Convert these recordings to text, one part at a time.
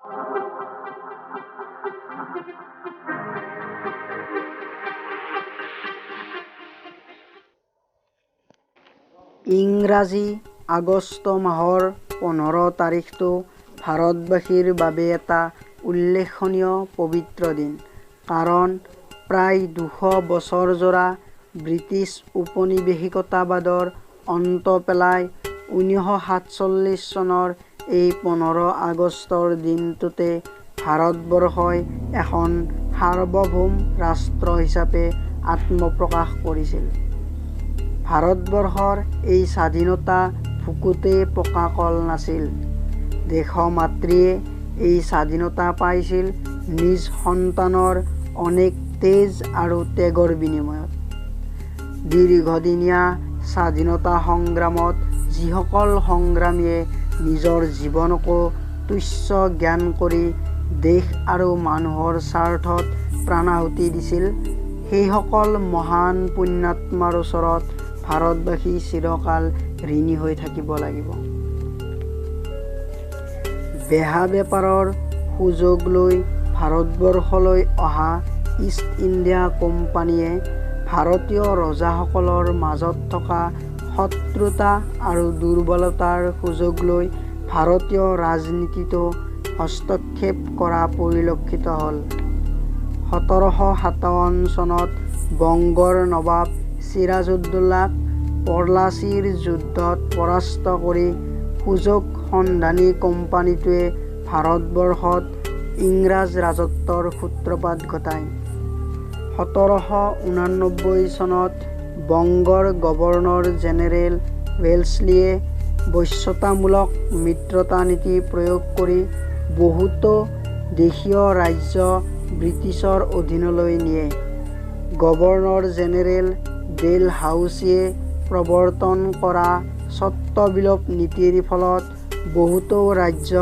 ইংৰাজী আগষ্ট মাহৰ 15 তাৰিখটো ভাৰতবাসীৰ বাবে এটা উল্লেখনীয় পবিত্ৰ দিন। কাৰণ প্ৰায় 200 বছৰজোৰা ব্ৰিটিছ উপনিবেশিকতাবাদৰ অন্ত পেলাই 1947 চনৰ এই 15 আগষ্টৰ দিনটোতে ভাৰতবৰ্ষই এখন সাৰ্বভৌম ৰাষ্ট্ৰ হিচাপে আত্মপ্ৰকাশ কৰিছিল। ভাৰতবৰ্ষৰ এই স্বাধীনতা ভুকুতে পকা কল নাছিল। দেশমাতৃয়ে এই স্বাধীনতা পাইছিল নিজ সন্তানৰ অনেক তেজ আৰু ত্যাগৰ বিনিময়ত। দীৰ্ঘদিনীয়া স্বাধীনতা সংগ্ৰামত যিসকল সংগ্ৰামীয়ে নিজৰ জীৱনকো তুচ্ছ জ্ঞান কৰি দেশ আৰু মানুহৰ স্বাৰ্থত প্ৰাণাহুতি দিছিল, সেইসকল মহান পুণ্যাত্মাৰ ওচৰত ভাৰতবাসী চিৰকাল ঋণী হৈ থাকিব লাগিব। বেহা-বেপাৰৰ সুযোগ লৈ ভাৰতবৰ্ষলৈ অহা ইষ্ট ইণ্ডিয়া কোম্পানীয়ে ভাৰতীয় ৰজাসকলৰ মাজত থকা শত্ৰুতা আৰু দুৰ্বলতাৰ সুযোগ লৈ ভাৰতীয় ৰাজনীতিতো হস্তক্ষেপ কৰা পৰিলক্ষিত হ'ল। 1757 চনত বংগৰ নবাব চিৰাজউদ্দৌলাক পলাচীৰ যুদ্ধত পৰাস্ত কৰি সুযোগ সন্ধানী কোম্পানীটোৱে ভাৰতবৰ্ষত ইংৰাজ ৰাজত্বৰ সূত্ৰপাত ঘটায়। 1789 চনত বংগৰ গৱৰ্ণৰ জেনেৰেল ৱেলছলিয়ে বশ্যতামূলক মিত্ৰতা নীতি প্ৰয়োগ কৰি বহুতো দেশীয় ৰাজ্য ব্ৰিটিছৰ অধীনলৈ নিয়ে। গৱৰ্ণৰ জেনেৰেল ডেলহাউছিয়ে প্ৰৱৰ্তন কৰা স্বত্ববিলোপ নীতিৰ ফলত বহুতো ৰাজ্য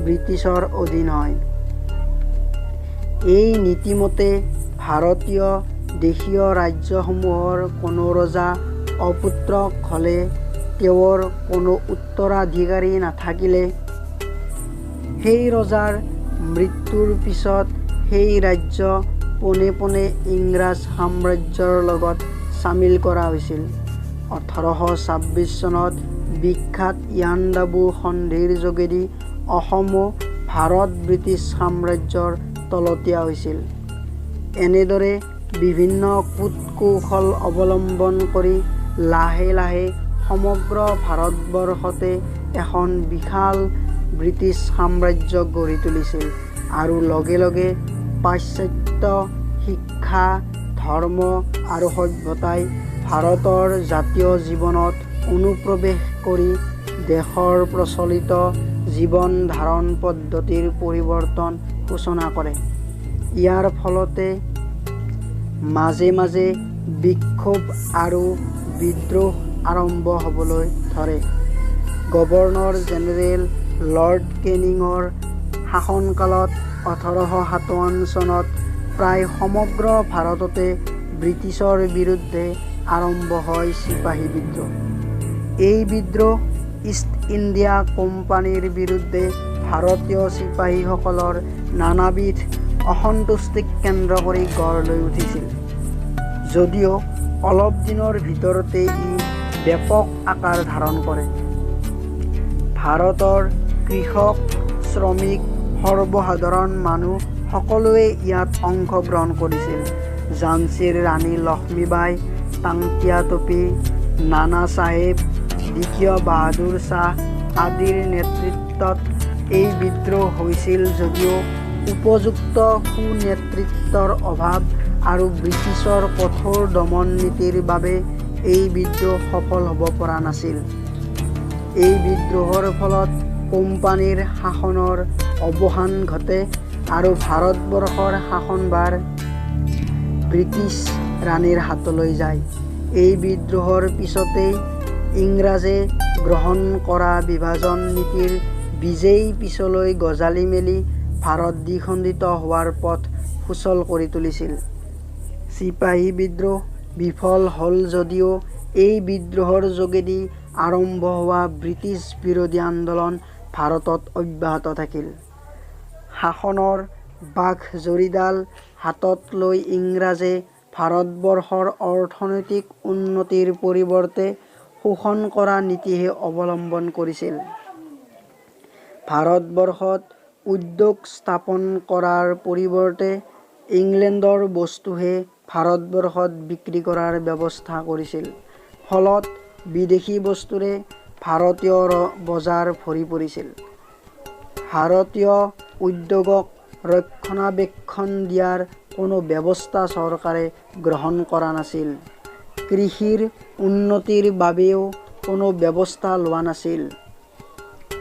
ব্ৰিটিছৰ অধীন হয়। এই নীতিমতে ভাৰতীয় দেশীয় ৰাজ্যসমূহৰ কোনো ৰজা অপুত্ৰক হ'লে তেওঁৰ কোনো উত্তৰাধিকাৰী নাথাকিলে সেই ৰজাৰ মৃত্যুৰ পিছত সেই ৰাজ্য পোনে পোনে ইংৰাজ সাম্ৰাজ্যৰ লগত চামিল কৰা হৈছিল। 1826 চনত বিখ্যাত ইয়াণ্ডাবু সন্ধিৰ যোগেদি অসমো ভাৰত-ব্ৰিটিছ সাম্ৰাজ্যৰ তলতীয়া হৈছিল। এনেদৰে বিভিন্ন কূট-কৌশল অৱলম্বন কৰি লাহে লাহে সমগ্ৰ ভাৰতবৰ্ষতে এখন বিশাল ব্ৰিটিছ সাম্ৰাজ্য গঢ়ি তুলিছিল আৰু লগে লগে পাশ্চাত্য শিক্ষা, ধৰ্ম আৰু সভ্যতাই ভাৰতৰ জাতীয় জীৱনত অনুপ্ৰৱেশ কৰি দেশৰ প্ৰচলিত জীৱন ধাৰণ পদ্ধতিৰ পৰিৱৰ্তন সূচনা কৰে। ইয়াৰ ফলতে মাজে মাজে বিক্ষোভ আৰু বিদ্ৰোহ আৰম্ভ হ'বলৈ ধৰে। গৱৰ্ণৰ জেনেৰেল লৰ্ড কেনিঙৰ শাসনকালত 1857 চনত প্ৰায় সমগ্ৰ ভাৰততে ব্ৰিটিছৰ বিৰুদ্ধে আৰম্ভ হয় চিপাহী বিদ্ৰোহ। এই বিদ্ৰোহ ইষ্ট ইণ্ডিয়া কোম্পানীৰ বিৰুদ্ধে ভাৰতীয় চিপাহীসকলৰ নানাবিধ অসন্তুষ্টিক কেন্দ্ৰ কৰি গঢ় লৈ উঠিছিল যদিও অলপ দিনৰ ভিতৰতে ই ব্যাপক আকাৰ ধাৰণ কৰে। ভাৰতৰ কৃষক, শ্ৰমিক, সৰ্বসাধাৰণ মানুহ সকলোৱে ইয়াত অংশগ্ৰহণ কৰিছিল। ঝান্সীৰ ৰাণী লক্ষ্মীবাই, তান্তিয়া টোপী, নানা চাহেব, দ্বিতীয় বাহাদুৰ শ্বাহ আদিৰ নেতৃত্বত এই বিদ্ৰোহ হৈছিল যদিও উপযুক্ত সুনেতৃত্বৰ অভাৱ আৰু ব্ৰিটিছৰ কঠোৰ দমন নীতিৰ বাবে এই বিদ্ৰোহ সফল হ'ব পৰা নাছিল। এই বিদ্ৰোহৰ ফলত কোম্পানীৰ শাসনৰ অৱসান ঘটে আৰু ভাৰতবৰ্ষৰ শাসনভাৰ ব্ৰিটিছ ৰাণীৰ হাতলৈ যায়। এই বিদ্ৰোহৰ পিছতেই ইংৰাজে গ্ৰহণ কৰা বিভাজন নীতিৰ বীজেই পিছলৈ গজালি মেলি ভাৰত দ্বিখণ্ডিত হোৱাৰ পথ সুচল কৰি তুলিছিল। চিপাহী বিদ্ৰোহ বিফল হ'ল যদিও এই বিদ্ৰোহৰ যোগেদি আৰম্ভ হোৱা ব্ৰিটিছ বিৰোধী আন্দোলন ভাৰতত অব্যাহত থাকিল। শাসনৰ বাঘজৰীডাল হাতত লৈ ইংৰাজে ভাৰতবৰ্ষৰ অৰ্থনৈতিক উন্নতিৰ পৰিৱৰ্তে শোষণ কৰা নীতিহে অৱলম্বন কৰিছিল। ভাৰতবৰ্ষত উদ্যোগ স্থাপন কৰাৰ পৰিৱৰ্তে ইংলেণ্ডৰ বস্তুহে ভাৰতবৰ্ষত বিক্ৰী কৰাৰ ব্যৱস্থা কৰিছিল। ফলত বিদেশী বস্তুৰে ভাৰতীয় বজাৰ ভৰি পৰিছিল। ভাৰতীয় উদ্যোগক ৰক্ষণাবেক্ষণ দিয়াৰ কোনো ব্যৱস্থা চৰকাৰে গ্ৰহণ কৰা নাছিল। কৃষিৰ উন্নতিৰ বাবেও কোনো ব্যৱস্থা লোৱা নাছিল।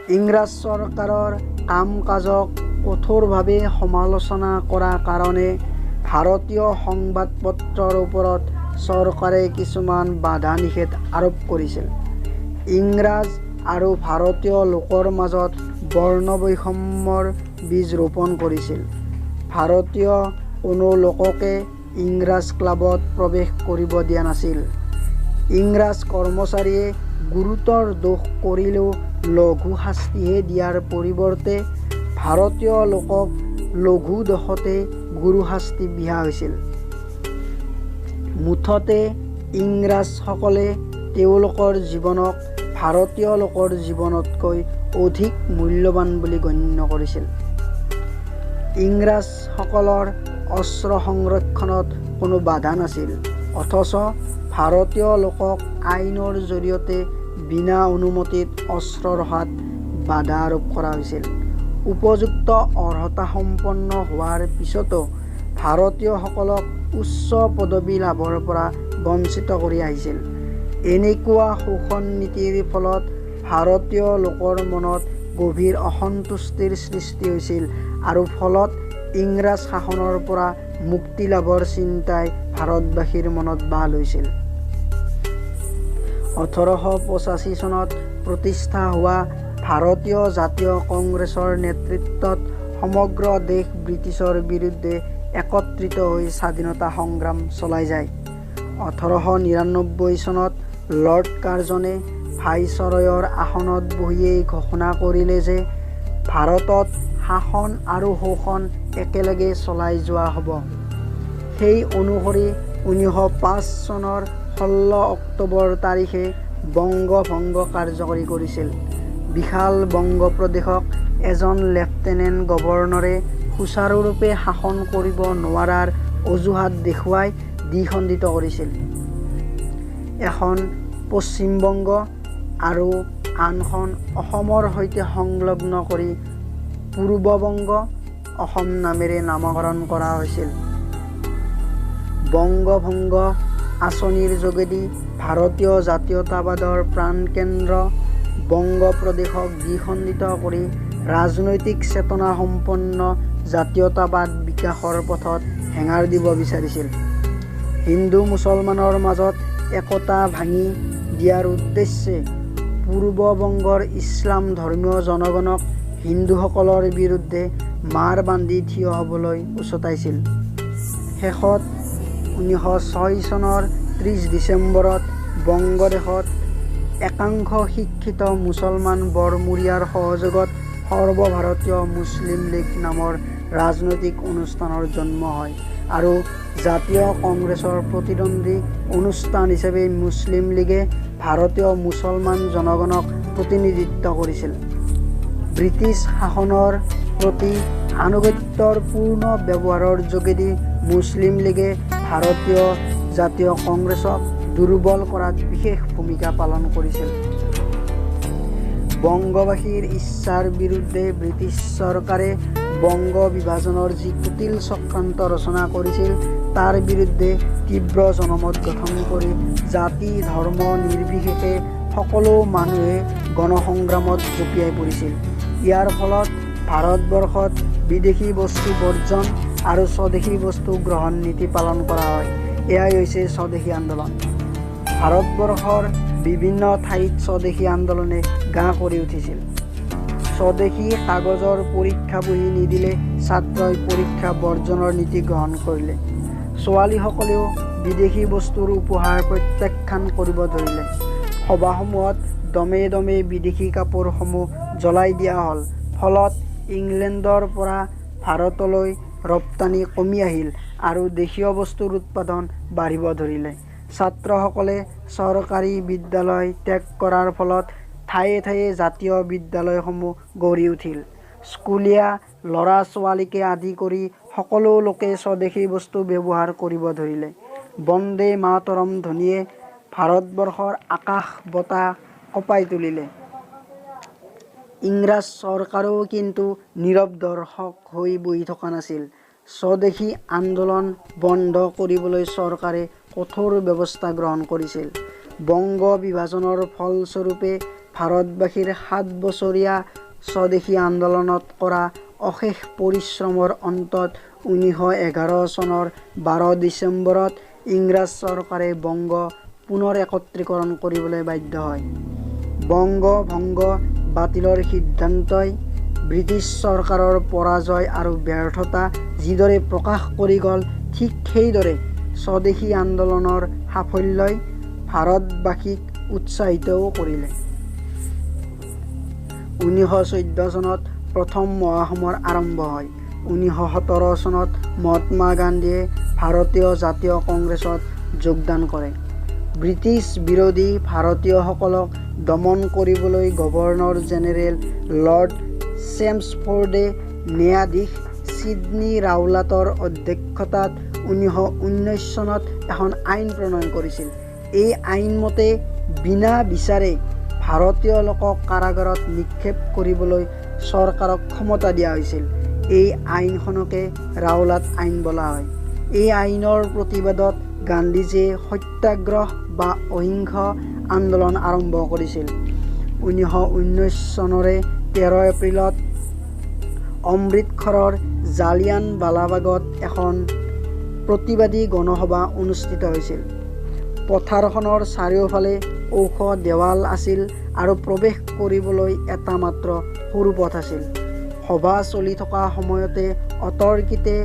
ইংৰাজ চৰকাৰৰ কাম-কাজক কঠোৰভাৱে সমালোচনা কৰা কাৰণে ভাৰতীয় সংবাদপত্ৰৰ ওপৰত চৰকাৰে কিছুমান বাধা-নিষেধ আৰোপ কৰিছিল। ইংৰাজ আৰু ভাৰতীয় লোকৰ মাজত বৰ্ণবৈষম্যৰ বীজ ৰোপণ কৰিছিল। ভাৰতীয় কোনো লোককে ইংৰাজ ক্লাবত প্ৰৱেশ কৰিব দিয়া নাছিল। ইংৰাজ কৰ্মচাৰীয়ে গুৰুতৰ দোষ কৰিলেও লঘু শাস্তিহে দিয়াৰ পৰিৱৰ্তে ভাৰতীয় লোকক লঘু দোষতে গুৰু শাস্তি বিহা হৈছিল। মুঠতে ইংৰাজসকলে তেওঁলোকৰ জীৱনক ভাৰতীয় লোকৰ জীৱনতকৈ অধিক মূল্যৱান বুলি গণ্য কৰিছিল। ইংৰাজসকলৰ অস্ত্ৰ সংৰক্ষণত কোনো বাধা নাছিল, অথচ ভাৰতীয় লোকক আইনৰ জৰিয়তে বিনা অনুমতিত অস্ত্ৰ ৰখাত বাধা আৰোপ কৰা হৈছিল। উপযুক্ত অৰ্হতাসম্পন্ন হোৱাৰ পিছতো ভাৰতীয়সকলক উচ্চ পদবী লাভৰ পৰা বঞ্চিত কৰি আহিছিল। এনেকুৱা শোষণ নীতিৰ ফলত ভাৰতীয় লোকৰ মনত গভীৰ অসন্তুষ্টিৰ সৃষ্টি হৈছিল আৰু ফলত ইংৰাজ শাসনৰ পৰা মুক্তি লাভৰ চিন্তাই ভাৰতবাসীৰ মনত বাহ লৈছিল। 1885 চনত প্ৰতিষ্ঠা হোৱা ভাৰতীয় জাতীয় কংগ্ৰেছৰ নেতৃত্বত সমগ্ৰ দেশ ব্ৰিটিছৰ বিৰুদ্ধে একত্ৰিত হৈ স্বাধীনতা সংগ্ৰাম চলাই যায়। 1899 চনত লৰ্ড কাৰ্জনে ভাইচৰয়ৰ আসনত বহিয়েই ঘোষণা কৰিলে যে ভাৰতত শাসন আৰু শোষণ একেলগে চলাই যোৱা হ'ব। সেই অনুসৰি 1905 চনৰ 16 অক্টোবৰ তাৰিখে বংগ ভংগ কাৰ্যকৰী কৰিছিল। বিশাল বংগ প্ৰদেশক এজন লেফটেনেণ্ট গৱৰ্ণৰে সুচাৰুৰূপে শাসন কৰিব নোৱাৰাৰ অজুহাত দেখুৱাই দ্বিখণ্ডিত কৰিছিল। এখন পশ্চিমবংগ আৰু আনখন অসমৰ সৈতে সংলগ্ন কৰি পূৰ্ববংগ অসম নামেৰে নামকৰণ কৰা হৈছিল। বংগভংগ আঁচনিৰ যোগেদি ভাৰতীয় জাতীয়তাবাদৰ প্ৰাণকেন্দ্ৰ বংগ প্ৰদেশক দ্বিখণ্ডিত কৰি ৰাজনৈতিক চেতনাসম্পন্ন জাতীয়তাবাদ বিকাশৰ পথত হেঙাৰ দিব বিচাৰিছিল। হিন্দু-মুছলমানৰ মাজত একতা ভাঙি দিয়াৰ উদ্দেশ্যে পূৰ্ববংগৰ ইছলাম ধৰ্মীয় জনগণক হিন্দুসকলৰ বিৰুদ্ধে মাৰ বান্ধি থিয় হ'বলৈ উচটাইছিল। শেষত 1906 চনৰ 30 ডিচেম্বৰত বংগদেশত একাংশ শিক্ষিত মুছলমান বৰমূৰীয়াৰ সহযোগত সৰ্বভাৰতীয় মুছলিম লীগ নামৰ ৰাজনৈতিক অনুষ্ঠানৰ জন্ম হয় আৰু জাতীয় কংগ্ৰেছৰ প্ৰতিদ্বন্দ্বী অনুষ্ঠান হিচাপে মুছলিম লীগে ভাৰতীয় মুছলমান জনগণক প্ৰতিনিধিত্ব কৰিছিল। ব্ৰিটিছ শাসনৰ প্ৰতি আনুগত্যৰ পূৰ্ণ ব্যৱহাৰৰ যোগেদি মুছলিম লীগে ভাৰতীয় জাতীয় কংগ্ৰেছক দুৰ্বল কৰাত বিশেষ ভূমিকা পালন কৰিছিল। বংগবাসীৰ ইচ্ছাৰ বিৰুদ্ধে ব্ৰিটিছ চৰকাৰে বংগ বিভাজনৰ যি কুটিল চক্ৰান্ত ৰচনা কৰিছিল, তাৰ বিৰুদ্ধে তীব্ৰ জনমত গঠন কৰি জাতি ধৰ্ম নিৰ্বিশেষে সকলো মানুহে গণসংগ্ৰামত জঁপিয়াই পৰিছিল। ইয়াৰ ফলত ভাৰতবৰ্ষত বিদেশী বস্তু বৰ্জন আৰু স্বদেশী বস্তু গ্ৰহণ নীতি পালন কৰা হয়। এয়াই হৈছে স্বদেশী আন্দোলন। ভাৰতবৰ্ষৰ বিভিন্ন ঠাইত স্বদেশী আন্দোলনে গা কৰি উঠিছিল। স্বদেশী কাগজৰ পৰীক্ষা বহী নিদিলে ছাত্ৰই পৰীক্ষা বৰ্জনৰ নীতি গ্ৰহণ কৰিলে। ছোৱালীসকলেও বিদেশী বস্তুৰ উপহাৰ প্ৰত্যাখ্যান কৰিব ধৰিলে। সভাসমূহত দমে দমে বিদেশী কাপোৰসমূহ জ্বলাই দিয়া হ'ল। ফলত ইংলেণ্ডৰ পৰা ভাৰতলৈ ৰপ্তানি কমি আহিল আৰু দেশীয় বস্তুৰ উৎপাদন বাঢ়িব ধৰিলে। ছাত্ৰসকলে চৰকাৰী বিদ্যালয় ত্যাগ কৰাৰ ফলত ঠায়ে ঠায়ে জাতীয় বিদ্যালয়সমূহ গঢ়ি উঠিল। স্কুলীয়া ল'ৰা-ছোৱালীকে আদি কৰি সকলো লোকে স্বদেশী বস্তু ব্যৱহাৰ কৰিব ধৰিলে। বন্দে মাতৰম ধ্বনিয়ে ভাৰতবৰ্ষৰ আকাশ-বতাহ কঁপাই তুলিলে। ইংৰাজ চৰকাৰেও কিন্তু নীৰৱ দৰ্শক হৈ বহি থকা নাছিল। স্বদেশী আন্দোলন বন্ধ কৰিবলৈ চৰকাৰে কঠোৰ ব্যৱস্থা গ্ৰহণ কৰিছিল। বংগ বিভাজনৰ ফলস্বৰূপে ভাৰতবাসীৰ 7 বছৰীয়া স্বদেশী আন্দোলনত কৰা অশেষ পৰিশ্ৰমৰ অন্তত 1911 চনৰ 12 ডিচেম্বৰত ইংৰাজ চৰকাৰে বংগ পুনৰ একত্ৰীকৰণ কৰিবলৈ বাধ্য হয়। বংগ ভংগ বাতিলৰ সিদ্ধান্তই ব্ৰিটিছ চৰকাৰৰ পৰাজয় আৰু ব্যৰ্থতা যিদৰে প্ৰকাশ কৰি গ'ল, ঠিক সেইদৰে স্বদেশী আন্দোলনৰ সাফল্যই ভাৰতবাসীক উৎসাহিতও কৰিলে। 1914 চনত প্ৰথম মহাসমৰ আৰম্ভ হয়। 1917 চনত মহাত্মা গান্ধীয়ে ভাৰতীয় জাতীয় কংগ্ৰেছত যোগদান কৰে। ব্ৰিটিছ বিৰোধী ভাৰতীয়সকলক দমন কৰিবলৈ গভৰ্ণৰ জেনেৰেল লৰ্ড চেমছফোৰ্ডে ন্যায়াধীশ চিডনী ৰাওলাটৰ অধ্যক্ষতাত 1919 চনত এখন আইন প্ৰণয়ন কৰিছিল। এই আইনমতে বিনা বিচাৰে ভাৰতীয় লোকক কাৰাগাৰত নিক্ষেপ কৰিবলৈ চৰকাৰক ক্ষমতা দিয়া হৈছিল। এই আইনখনকে ৰাওলাট আইন বোলা হয়। এই আইনৰ প্ৰতিবাদত গান্ধীজীয়ে সত্যাগ্ৰহ বা অহিংস আন্দোলন আৰম্ভ কৰিছিল। 1919 চনৰে 13 এপ্ৰিলত অমৃতসৰৰ জালিয়ানৱালাবাগত এখন প্ৰতিবাদী গণসভা অনুষ্ঠিত হৈছিল। পথাৰখনৰ চাৰিওফালে ওখ দেৱাল আছিল আৰু প্ৰৱেশ কৰিবলৈ এটা মাত্ৰ সৰু পথ আছিল। সভা চলি থকা সময়তে অতৰ্কিতে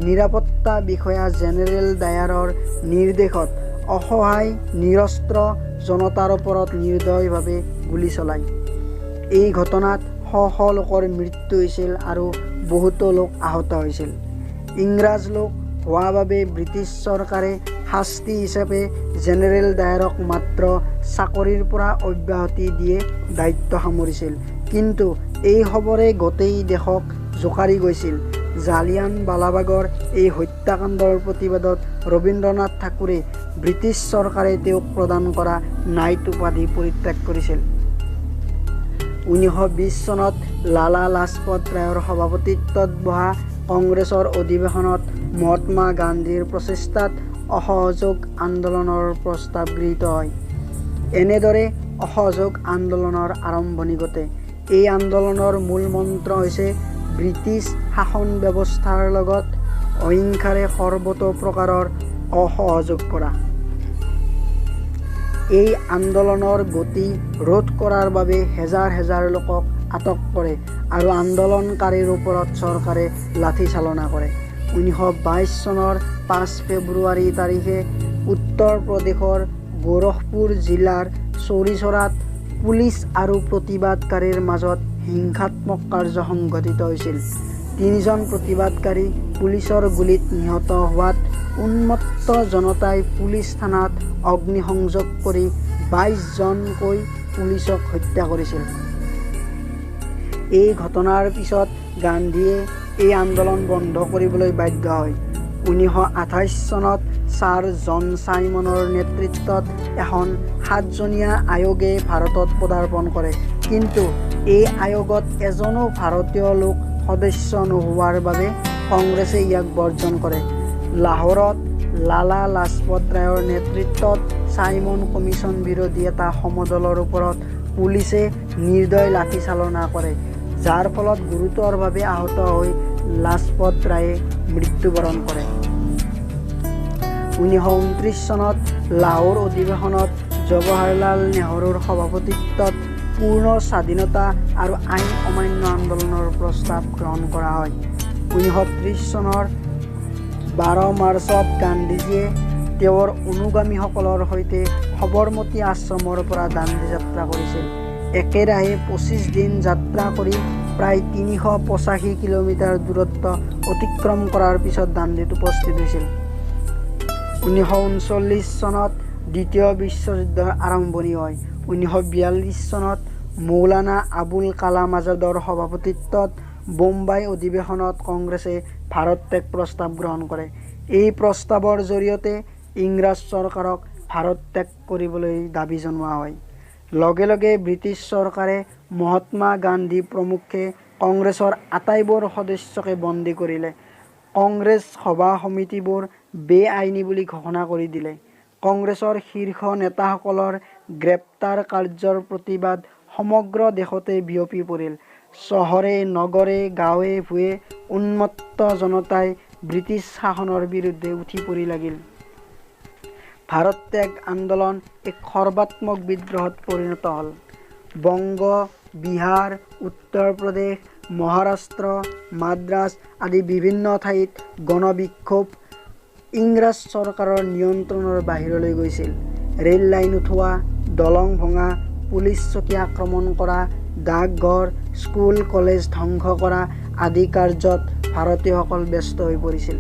নিৰাপত্তা বিষয়া জেনেৰেল ডায়াৰৰ নিৰ্দেশত অসহায় নিৰস্ত্ৰ জনতাৰ ওপৰত নিৰ্দয়ভাৱে গুলী চলায়। এই ঘটনাত শ শ লোকৰ মৃত্যু হৈছিল আৰু বহুতো লোক আহত হৈছিল। ইংৰাজ লোক হোৱা বাবে ব্ৰিটিছ চৰকাৰে শাস্তি হিচাপে জেনেৰেল ডায়াৰক মাত্ৰ চাকৰিৰ পৰা অব্যাহতি দিয়ে দায়িত্ব সামৰিছিল। কিন্তু এই খবৰে গোটেই দেশক জোকাৰি গৈছিল। জালিয়ানৱালাবাগৰ এই হত্যাকাণ্ডৰ প্ৰতিবাদত ৰবীন্দ্ৰনাথ ঠাকুৰে ব্ৰিটিছ চৰকাৰে তেওঁক প্ৰদান কৰা নাইট উপাধি পৰিত্যাগ কৰিছিল। 1920 চনত লালা লাজপত ৰায়ৰ সভাপতিত্বত বহা কংগ্ৰেছৰ অধিৱেশনত মহাত্মা গান্ধীৰ প্ৰচেষ্টাত অসহযোগ আন্দোলনৰ প্ৰস্তাৱ গৃহীত হয়। এনেদৰে অসহযোগ আন্দোলনৰ আৰম্ভণি ঘটে। এই আন্দোলনৰ মূল মন্ত্ৰ হৈছে ব্ৰিটিছ শাসন ব্যৱস্থাৰ লগত অহিংসাৰে সৰ্বতোপ্ৰকাৰৰ অসহযোগ কৰা। এই আন্দোলনৰ গতি ৰোধ কৰাৰ বাবে হেজাৰ হেজাৰ লোকক আটক কৰে আৰু আন্দোলনকাৰীৰ ওপৰত চৰকাৰে লাঠিচালনা কৰে। 1922 চনৰ 5 ফেব্ৰুৱাৰী তাৰিখে উত্তৰ প্ৰদেশৰ গোৰখপুৰ জিলাৰ চৌৰিচৌৰাত পুলিচ আৰু প্ৰতিবাদকাৰীৰ মাজত হিংসাত্মক কাৰ্য সংঘটিত হৈছিল। তিনিজন প্ৰতিবাদকাৰী পুলিচৰ গুলীত নিহত হোৱাত উন্মত্ত জনতাই পুলিচ থানাত অগ্নিসংযোগ কৰি 22জনকৈ পুলিচক হত্যা কৰিছিল। এই ঘটনাৰ পিছত গান্ধীয়ে এই আন্দোলন বন্ধ কৰিবলৈ বাধ্য হয়। 1928 চনত ছাৰ জন চাইমনৰ নেতৃত্বত এখন 7জনীয়া আয়োগে ভাৰতত পদাৰ্পণ কৰে। কিন্তু এই আয়োগত এজনো ভাৰতীয় লোক সদস্য নোহোৱাৰ বাবে কংগ্ৰেছে ইয়াক বৰ্জন কৰে। লাহোৰত লালা লাজপত ৰায়ৰ নেতৃত্বত চাইমন কমিছন বিৰোধী এটা সমদলৰ ওপৰত পুলিচে নিৰ্দয় লাঠিচালনা কৰে, যাৰ ফলত গুৰুতৰভাৱে আহত হৈ লাজপত ৰায়ে মৃত্যুবৰণ কৰে। 1929 চনত লাহোৰ অধিৱেশনত জৱাহৰলাল নেহৰুৰ সভাপতিত্বত পূৰ্ণ স্বাধীনতা আৰু আইন অমান্য আন্দোলনৰ প্ৰস্তাৱ গ্ৰহণ কৰা হয়। 1930 চনৰ 12 মাৰ্চত গান্ধীজীয়ে তেওঁৰ অনুগামীসকলৰ সৈতে সবৰমতী আশ্ৰমৰ পৰা দাণ্ডি যাত্ৰা কৰিছিল। একেৰাহে 25 দিন যাত্ৰা কৰি প্ৰায় 385 কিলোমিটাৰ দূৰত্ব অতিক্ৰম কৰাৰ পিছত দাণ্ডিত উপস্থিত হৈছিল। 1939 চনত দ্বিতীয় বিশ্বযুদ্ধৰ আৰম্ভণি হয়। 1942 চনত মৌলানা আবুল কালাম আজাদৰ সভাপতিত্বত বোম্বাই অধিৱেশনত কংগ্ৰেছে ভাৰত ত্যাগ প্ৰস্তাৱ গ্ৰহণ কৰে। এই প্ৰস্তাৱৰ জৰিয়তে ইংৰাজ চৰকাৰক ভাৰত ত্যাগ কৰিবলৈ দাবী জনোৱা হয়। লগে লগে ব্ৰিটিছ চৰকাৰে মহাত্মা গান্ধী প্ৰমুখ্যে কংগ্ৰেছৰ আটাইবোৰ সদস্যকে বন্দী কৰিলে। কংগ্ৰেছ সভা-সমিতিবোৰ বে-আইনী বুলি ঘোষণা কৰি দিলে। কংগ্ৰেছৰ শীৰ্ষ নেতাসকলৰ গ্ৰেপ্তাৰ কাৰ্যৰ প্ৰতিবাদ সমগ্ৰ দেশতে বিয়পি পৰিল। চহৰে নগৰে গাঁৱে-ভূঞে উন্মত্ত জনতাই ব্ৰিটিছ শাসনৰ বিৰুদ্ধে উঠি-পৰি লাগিল। ভাৰত ত্যাগ আন্দোলন এক সৰ্বাত্মক বিদ্ৰোহত পৰিণত হ'ল। বংগ, বিহাৰ, উত্তৰ প্ৰদেশ, মহাৰাষ্ট্ৰ, মাদ্ৰাজ আদি বিভিন্ন ঠাইত গণবিক্ষোভ ইংৰাজ চৰকাৰৰ নিয়ন্ত্ৰণৰ বাহিৰলৈ গৈছিল। ৰেল লাইন উঠোৱা, দলং ভঙা, পুলিচ চকী আক্ৰমণ কৰা, ডাকঘৰ, স্কুল কলেজ ধ্বংস কৰা আদি কাৰ্যত ভাৰতীয়সকল ব্যস্ত হৈ পৰিছিল।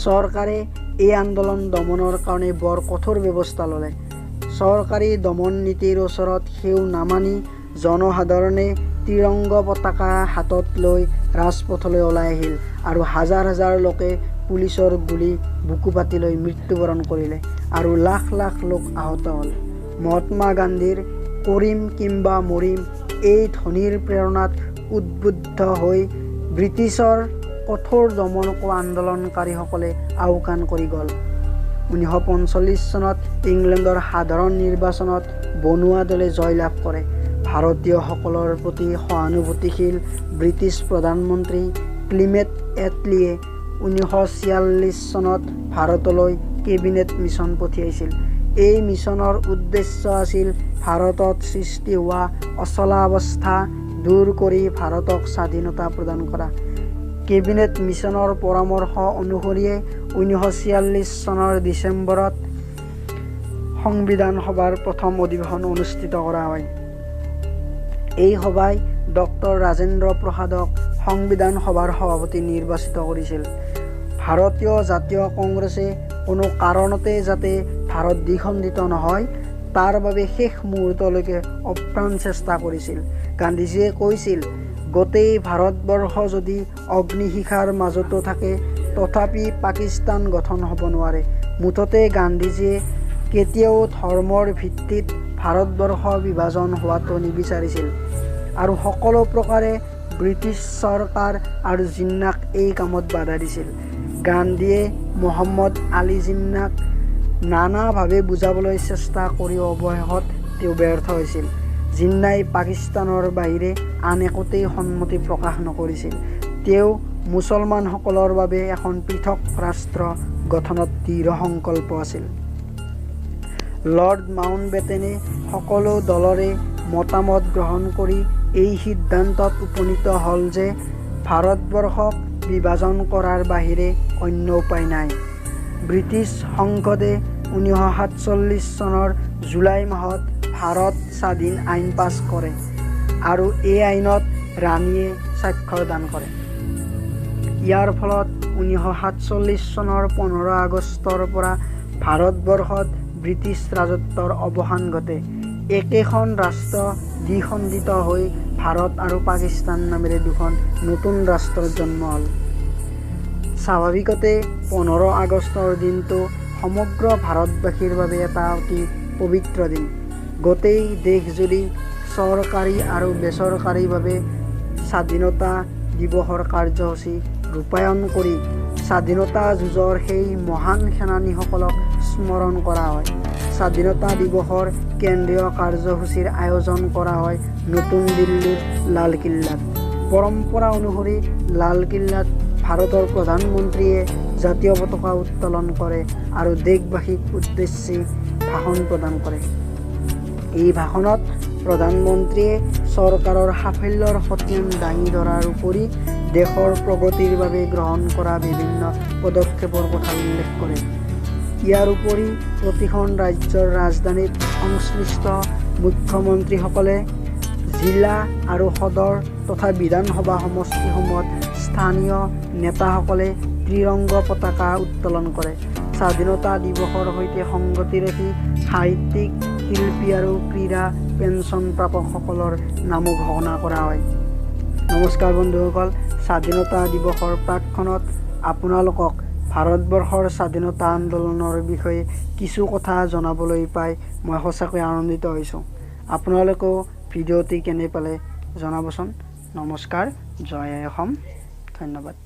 চৰকাৰে এই আন্দোলন দমনৰ কাৰণে বৰ কঠোৰ ব্যৱস্থা ল'লে। চৰকাৰী দমন নীতিৰ ওচৰত সেও নামানি জনসাধাৰণে ত্ৰিৰংগ পতাকা হাতত লৈ ৰাজপথলৈ ওলাই আহিল আৰু হাজাৰ হাজাৰ লোকে পুলিচৰ গুলী বুকু পাতি লৈ মৃত্যুবৰণ কৰিলে আৰু লাখ লাখ লোক আহত হ'ল। মহাত্মা গান্ধীৰ কৰিম কিম্বা মৰিম এই ধ্বনিৰ প্ৰেৰণাত উদ্বুদ্ধ হৈ ব্ৰিটিছৰ কঠোৰ দমনকো আন্দোলনকাৰীসকলে আওকাণ কৰি গ'ল। 1945 চনত ইংলেণ্ডৰ সাধাৰণ নিৰ্বাচনত বনুৱা দলে জয়লাভ কৰে। ভাৰতীয়সকলৰ প্ৰতি সহানুভূতিশীল ব্ৰিটিছ প্ৰধানমন্ত্ৰী ক্লিমেণ্ট এটলীয়ে 1946 চনত ভাৰতলৈ কেবিনেট মিছন পঠিয়াইছিল। এই মিছনৰ উদ্দেশ্য আছিল ভাৰতত সৃষ্টি হোৱা অচলাৱস্থা দূৰ কৰি ভাৰতক স্বাধীনতা প্ৰদান কৰা। কেবিনেট মিছনৰ পৰামৰ্শ অনুসৰিয়ে 1946 চনৰ ডিচেম্বৰত সংবিধান সভাৰ প্ৰথম অধিৱেশন অনুষ্ঠিত কৰা হয়। এই সভাই ডক্টৰ ৰাজেন্দ্ৰ প্ৰসাদক সংবিধান সভাৰ সভাপতি নিৰ্বাচিত কৰিছিল। ভাৰতীয় জাতীয় কংগ্ৰেছে কোনো কাৰণতে যাতে ভাৰত দ্বিখণ্ডিত নহয় তাৰ বাবে শেষ মুহূৰ্তলৈকে অপ্ৰাণ চেষ্টা কৰিছিল। গান্ধীজীয়ে কৈছিল, গোটেই ভাৰতবৰ্ষ যদি অগ্নিশিখাৰ মাজতো থাকে তথাপি পাকিস্তান গঠন হ'ব নোৱাৰে। মুঠতে গান্ধীজীয়ে কেতিয়াও ধৰ্মৰ ভিত্তিত ভাৰতবৰ্ষ বিভাজন হোৱাটো নিবিচাৰিছিল আৰু সকলো প্ৰকাৰে ব্ৰিটিছ চৰকাৰ আৰু জিন্নাক এই কামত বাধা দিছিল। গান্ধীয়ে মহম্মদ আলী জিন্নাক নানাভাৱে বুজাবলৈ চেষ্টা কৰিও অৱশেষত তেওঁ ব্যৰ্থ হৈছিল। জিন্নাই পাকিস্তানৰ বাহিৰে আন একোতেই সন্মতি প্ৰকাশ নকৰিছিল। তেওঁ মুছলমানসকলৰ বাবে এখন পৃথক ৰাষ্ট্ৰ গঠনত দৃঢ় সংকল্প আছিল। লৰ্ড মাউণ্টবেটেনে সকলো দলৰে মতামত গ্ৰহণ কৰি এই সিদ্ধান্তত উপনীত হ'ল যে ভাৰতবৰ্ষক বিভাজন কৰাৰ বাহিৰে অন্য উপায় নাই। ব্ৰিটিছ সংসদে 1947 চনৰ জুলাই মাহত ভাৰত স্বাধীন আইন পাছ কৰে আৰু এই আইনত ৰাণীয়ে স্বাক্ষৰ দান কৰে। ইয়াৰ ফলত 1947 চনৰ 15 আগষ্টৰ পৰা ভাৰতবৰ্ষত ব্ৰিটিছ ৰাজত্বৰ অৱসান ঘটে। একেখন ৰাষ্ট্ৰ দ্বিখণ্ডিত হৈ ভাৰত আৰু পাকিস্তান নামেৰে দুখন নতুন ৰাষ্ট্ৰৰ জন্ম হ'ল। স্বাভাৱিকতে 15 আগষ্টৰ দিনটো সমগ্ৰ ভাৰতবাসীৰ বাবে এটা অতি পবিত্ৰ দিন। গোটেই দেশজুৰি চৰকাৰী আৰু বেচৰকাৰীভাৱে স্বাধীনতা দিৱসৰ কাৰ্যসূচী ৰূপায়ণ কৰি স্বাধীনতা যুঁজৰ সেই মহান সেনানীসকলক স্মৰণ কৰা হয়। স্বাধীনতা দিৱসৰ কেন্দ্ৰীয় কাৰ্যসূচীৰ আয়োজন কৰা হয় নতুন দিল্লীৰ লালকিল্লাত। পৰম্পৰা অনুসৰি লালকিল্লাত ভাৰতৰ প্ৰধানমন্ত্ৰীয়ে জাতীয় পতাকা উত্তোলন কৰে আৰু দেশবাসীক উদ্দেশ্যি ভাষণ প্ৰদান কৰে। এই ভাষণত প্ৰধানমন্ত্ৰীয়ে চৰকাৰৰ সাফল্যৰ খতিয়ান দাঙি ধৰাৰ উপৰি দেশৰ প্ৰগতিৰ বাবে গ্ৰহণ কৰা বিভিন্ন পদক্ষেপৰ কথা উল্লেখ কৰে। ইয়াৰ উপৰি প্ৰতিখন ৰাজ্যৰ ৰাজধানীত সংশ্লিষ্ট মুখ্যমন্ত্ৰীসকলে জিলা আৰু সদৰ তথা বিধানসভা সমষ্টিসমূহত স্থানীয় নেতাসকলে ত্ৰিৰংগ পতাকা উত্তোলন কৰে। স্বাধীনতা দিৱসৰ সৈতে সংগতি ৰাখি সাহিত্যিক, শিল্পী আৰু ক্ৰীড়া পেঞ্চন প্ৰাপকসকলৰ নামো ঘোষণা কৰা হয়। নমস্কাৰ বন্ধুসকল, স্বাধীনতা দিৱসৰ প্ৰাকক্ষণত আপোনালোকক ভাৰতবৰ্ষৰ স্বাধীনতা আন্দোলনৰ বিষয়ে কিছু কথা জনাবলৈ পাই মই সঁচাকৈ আনন্দিত হৈছোঁ। আপোনালোকেও ভিডিঅ'টি কেনে পালে জনাবচোন। নমস্কাৰ, জয় আই অসম, ধন্যবাদ।